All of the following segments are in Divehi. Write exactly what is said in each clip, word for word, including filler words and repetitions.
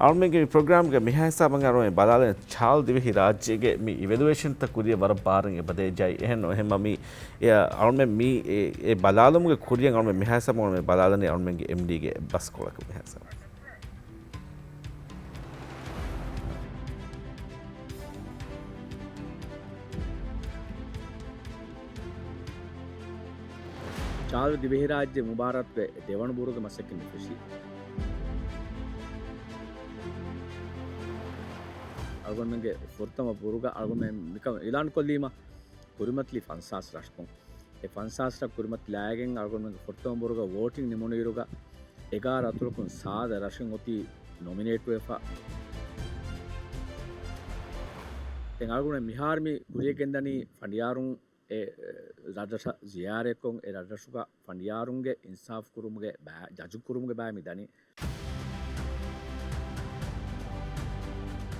އަޅުމެންގެ މި ޕްރޮގްރާމްގެ މިހާ ހިސާބަށް އަޅުމެން ބަލާލަން ޗާލް ދިވެހި ރާއްޖޭގެ މި އިވެލުއޭޝަންތައް ކުރިއަށް ވަރަށް ބާރަށް އެބަދޭ ޖައި. އެހެން ނޫން. އެހެންމަ މި އެ އަޅުމެން މި އެ، އެ ބަލާލުމުގެ ކުރިއަށް އަޅުމެން މިހާ ހިސާބަށް އަޅުމެން ބަލާލަނީ އަޅުމެންގެ އެމްޑީގެ ބަސްކޮޅަކަށް މިހާ ހިސާބަށް. ޗާލް ދިވެހިރާއްޖެ މުބާރާތުގެ ދެވަނަ ބުރުގެ މަސައްކަތް މި ފެށީ. އަޅުގަނޑުމެންގެ ފުރަތަމަ ބުރުގަ އަޅުގަނޑުމެން މިކަން އިލާން ކޮށްލީމަ ކުރިމަތިލީ ފަންސާސް ރަށްކުން. އެ ފަންސާސް ރަށް ކުރިމަތިލާގެން އަޅުގަނޑުމެންގެ ފުރަތަމަ ބުރުގަ ވޯޓިން ނިމުނުއިރުގަ އެގާރަ އަތޮޅަކުން ސާދަ ރަށެއް އޮތީ ނޮމިނޭޓްވެފަ. ދެން އަޅުގަނޑު މިހާރު މި ކުރިޔަށް ގެންދަނީ ފަނޑިޔާރުން އެ ރަށްރަށަށް ޒިޔާރަތްކޮށް، އެ ރަށްރަށުގަ ފަނޑިޔާރުންގެ އިންސާފު ކުރުމުގެ ބައި، ޖަޖު ކުރުމުގެ ބައި މި ދަނީ.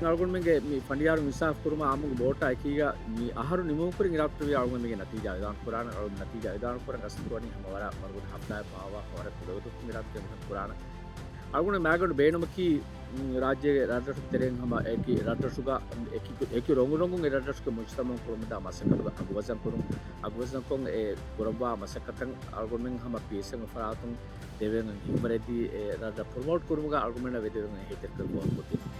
އަޅުގަނޑުމެންގެ މި ފަނޑިޔާރު އިންސާފު ކުރުމަށް އާއްމުގެ ބޯޓާ އެކީގަ މި އަހަރު ނިމުމުގެ ކުރިން އިރާދަކުރެއްވިއްޔާ އަޅުގަނޑު މީގެ ނަތީޖާ އިއުލާން ކުރާނަން. އަޅުގަނޑު ނަތީޖާ އިއުލާން ކުރަން ގަސްތު ކުރަނީ ހަމަ ވަރަށް ވަރުގަދަ ހަފްތާއެއް ވާ ވާ ވަރަށް ކުޑަވެތު މިރާދުގެ މިކަން ކުރާނަން. އަޅުގަނޑު މާގަނޑު ބޭނުމަކީ، މް، ރާއްޖޭގެ ރަށްރަށުގެ ތެރެއިން ހަމަ އެކި ރަށްރަށުގަ އެކި، އެކި ރޮނގުރޮނގުން އެ ރަށްރަށުގެ މުޖުތަމަޢު ކުރަމުންދާ މަސައްކަތުގަ އަގުވަޒަން ކުރުން، އަގުވަޒަންކޮށް އެ ކުރައްވާ މަސައްކަތަށް އަޅުގަނޑުމެން ހަމަ ޕީއެސްއެމް ފަރާތުން ދެވޭން ހިތްވަރެއްދީ، އެ ރަށްރަށް ޕްރޮމޯޓް ކުރުމުގަ އަޅުގަނޑުމެންނަށް ވެދެވެން ހެދެއްކަން ގޯހަކުރުދީން.